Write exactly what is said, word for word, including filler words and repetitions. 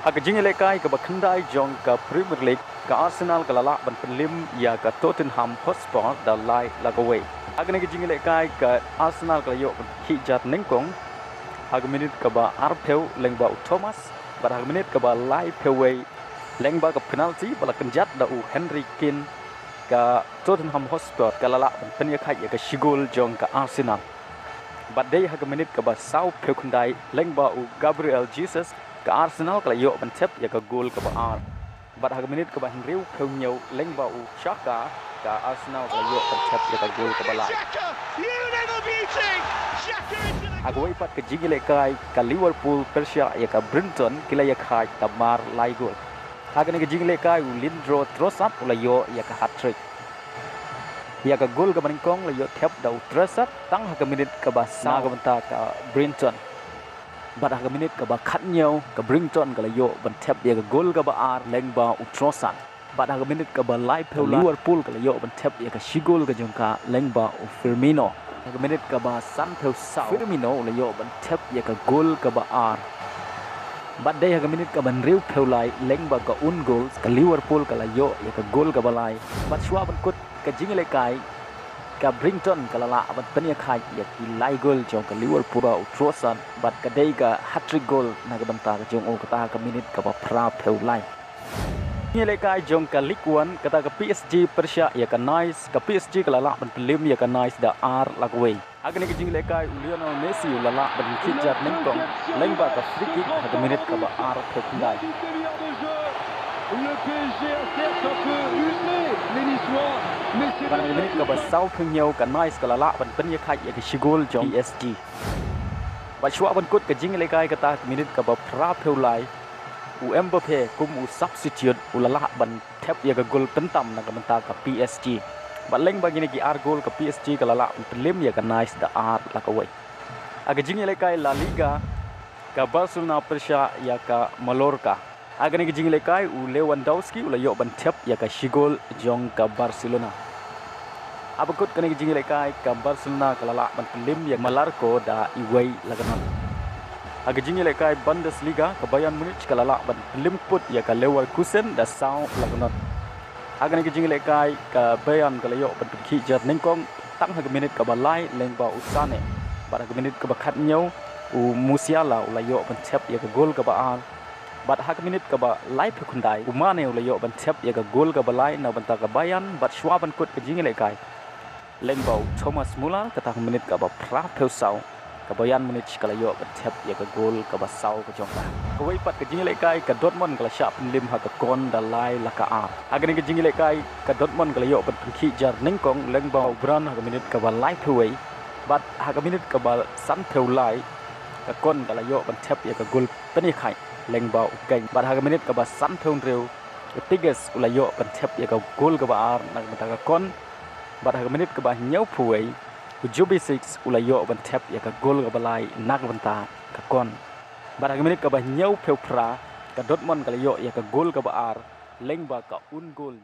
Ha ka jingïalehkai kaba khyndai jong ka Premier League, ka Arsenal ka la lah ban pynliem ïa ka Tottenham Hotspur da lai la ka wei. Ha kane ka jingïalehkai ka Arsenal ka la ïoh ban khih jar nyngkong ha ka minit kaba arphew lyngba u Thomas, bad ha ka minit kaba laiphew wei lyngba ka penalty ba la kynjat da u Harry Kane, ka Tottenham Hotspur ka la lah ban pynïakhait ïa ka shi gol jong ka Arsenal. Bad dei ha ka minit kaba sawphew khyndai lyngba u Gabriel Jesus, ka Arsenal ka la ïoh ban thep ïa ka gol kaba ar. Bad ha ka minit kaba hynriewphew hynñiew lyngba u Xhaka, ka Arsenal ka la ïoh ban thep ïa ka gol kaba lai. Ha kawei pat ka jingïalehkai, ka Liverpool pyrshah ïa ka Brighton ki la ïakhait da mar lai gol. Ha kane ka jingïalehkai u Leandro Trossard u la ïoh ïa ka hat-trick. Ïa ka gol kaba nyngkong la ïoh thep da u Trossard tang ha ka minit kaba saw na ka bynta ka Brighton. Bad ha ka minit kaba khathynñiew ka Brighton ka la ïoh ban thep ïa ka gol kaba ar lyngba u Trossard. Bad ha ka minit kaba laiphew lai Liverpool ka la ïoh ban thep ïa ka shi gol ka jong ka lyngba u Firmino. Ha ka minit kaba sanphew saw Firmino u la ïoh ban thep ïa ka gol kaba ar. Bad dei ha ka minit kaba hynriewphew lai lyngba ka own goal ka Liverpool ka la ïoh ïa ka gol kaba lai. Bad shuwa ban kut ka jingïalehkai, ka Brighton ka la lah ban pynïakhait ïa ki lai gol jong ka Liverpool ba u Trossard, bad ka dei ka hat-trick gol na ka bynta ka jong u kata ha ka minit kaba phraphew lai. Jingïalehkai jong ka Ligue One, kata ka P S G pyrshah ïa ka Nice, ka P S G ka la lah ban pynliem ïa ka Nice da ar la ka wei. Ha kane ka jingïalehkai u Lionel Messi u la lah ban khih jar nyngkong lyngba ka free kick ha ka minit kaba arphew khyndai. Bad ha ka minit kaba sawphew hynñiew ka Nice ka la lah ban pynïakhait ïa ka shi gol jong P S G. Bad shuwa ban kut ka jingïalehkai kata ha ka minit kaba phraphew lai, u Mbappe kum u substitute u la lah ban thep ïa ka gol pyntam na ka bynta ka P S G. Bad lyngba kine ki ar gol ka P S G ka la lah ban pynliem ïa ka Nice da ar la ka wei. Ha ka jingïalehkai La Liga, ka Barcelona pyrshah ïa ka Mallorca. Ha kane ka jingïalehkai u Lewandowski u la ïoh ban thep ïa ka shi gol jong ka Barcelona. Haba kut kane ka jingïalehkai ka Barcelona ka la lah ban pynliem ïa ka Mallorca da iwei la ka not. Ha ka jingïalehkai Bundesliga ka Bayern Munich ka la lah ban pynliem put ïa ka Leverkusen da saw la ka not. Ha kane ka jingïalehkai ka Bayern ka la ïoh ban pynkhih jar nyngkong tang ha ka minit kaba lai lyngba u Sane. Bad ha ka minit kaba khathynñiew u Musiala u la ïoh ban thep ïa ka gol kaba ar. Bad ha ka minit kaba laiphew khyndai u Mane u la ïoh ban thep ïa ka gol kaba lai na ka bynta ka Bayern, bad shuwa ban kut ka jingïalehkai lyngba u Thomas Muller kata ha ka minit kaba phraphew saw ka Bayern Munich ka la ïoh ban thep ïa ka gol kaba saw ka jong ka. Kawei pat ka jingïalehkai ka Dortmund ka la shah pynliem ha ka kon da lai la ka ar. Ha kane ka jingïalehkai ka Dortmund ka la ïoh ban pynkhih jar nyngkong lyngba u Brandt ha ka minit kaba laiphew wei. Bad ha ka minit kaba sanphew lai ka kon ka la ïoh ban thep ïa ka gol pynïakhait lyngba u Kane. Bad ha ka minit kaba sanphew hynriew u Tigges u la ïoh ban thep ïa ka gol kaba ar na ka bynta ka kon. Bad ha ka minit kaba hynñiewphew wei u Jubicic u la ïoh ban thep ïa ka gol kaba lai na ka bynta ka kon. Bad ha ka minit kaba hynñiewphew phra ka Dortmund ka la ïoh ïa ka gol kaba ar lyngba ka own goal.